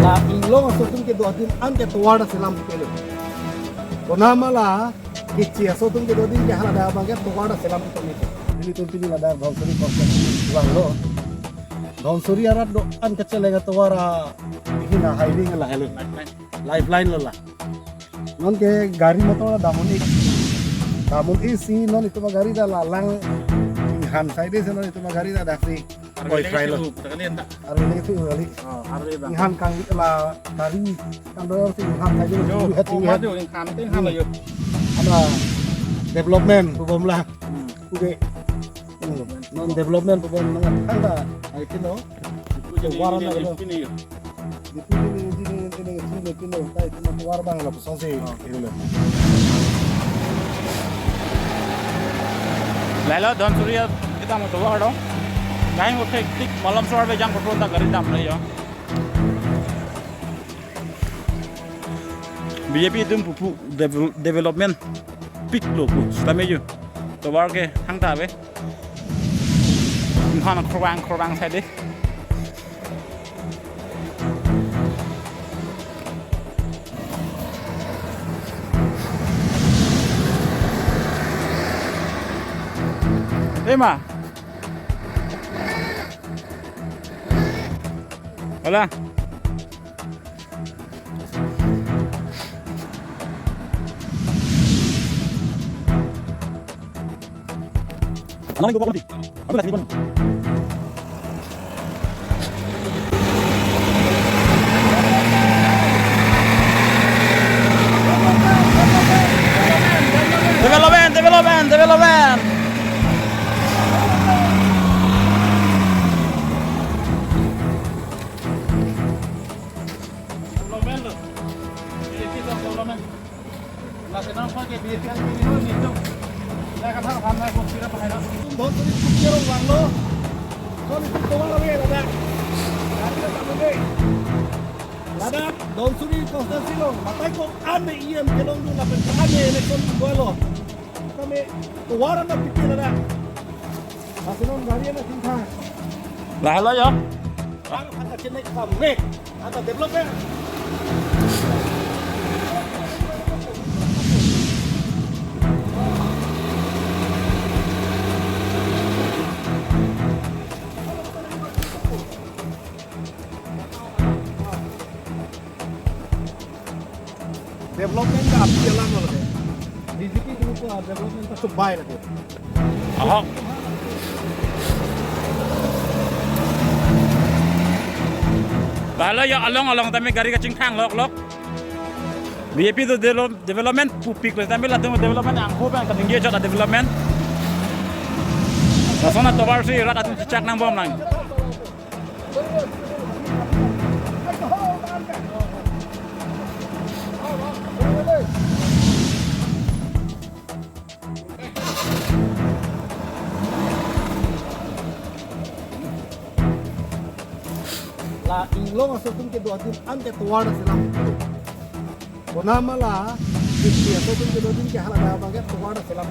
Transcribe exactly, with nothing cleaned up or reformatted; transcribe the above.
La inglong aso atum kedo adim an ke tovar ta selam pelo. Bonta ma la keche aso atum kedo adim ke hala dak abang ke tovar ta selam pelo. Nelitum pini ladak Dhansiri constituency vanglo. Dhansiri arat do-an kacheleng atovar ahina highway lahelo. Lifeline lo la. Non ke gari motor dam un-e. Dam un-e si non itum agari ta la lang inghan side si non itum agari ta daksi. Arve oi, lagi fry lo. Siu, putakan ni enta. Arve lagi siu kali. Oh, arve bang. Inghan kang la gari kang do si inghan side. Yo, siu hat, siu hat. Yo, inghan, inghan lo yo. Ana development pu bom la. Hmm. Oke. Hmm. Non development pu bom nang thang ta. Ai kino. Itu jadi warna ini, lo. Ini yo. Di pini, di pini, di pini, di pini, di pini, tai, di pini, tovar bang lo, pusong si. Oh. Ini lo. Lahelo Dhansiri kita mo tovar do. Kain ko thek tik malam sore bejang ko ta gari damlo yo. B J P atum pupu devel-, development piklo pu sitame yo. Tovar ke thangta ave. Inghan khorang khorang side. Ema. Hola. Ano lang ko konti? Ano lang ko? Development, development, development. Development lo. Ini kita development. Laso anon ke B J P an kiri ho ni tu. Laso anon kami ko kira pakai lo. Tum Dhansiri pukir vanglo. Kami tu tovar lo ya, ladak. Kami tu tovar lo. Ladak Dhansiri constituency lo. Matai ko ane E M kelong dun lapen ane election dun lo. Kami tovar anda pikir ladak. Laso anon gari anda tingkang. Lahelo yo. Ang kachenai kami. Ada development. Development ta api alam lo de. B J P dulu ko development ta subai lagi. Ahok. Lahelo yo along along tame gari kachingthang lok lok. B J P do develop-, development pupik lo tame latum development angko bang kaningje jot a development. Laso anon tovar si rat atum chechak nang bom lang. La inglong aso atum kedo adim an ke tovar ta selam. Bonta ma la keche aso atum kedo adim ke hala dak abang ke tovar ta selam.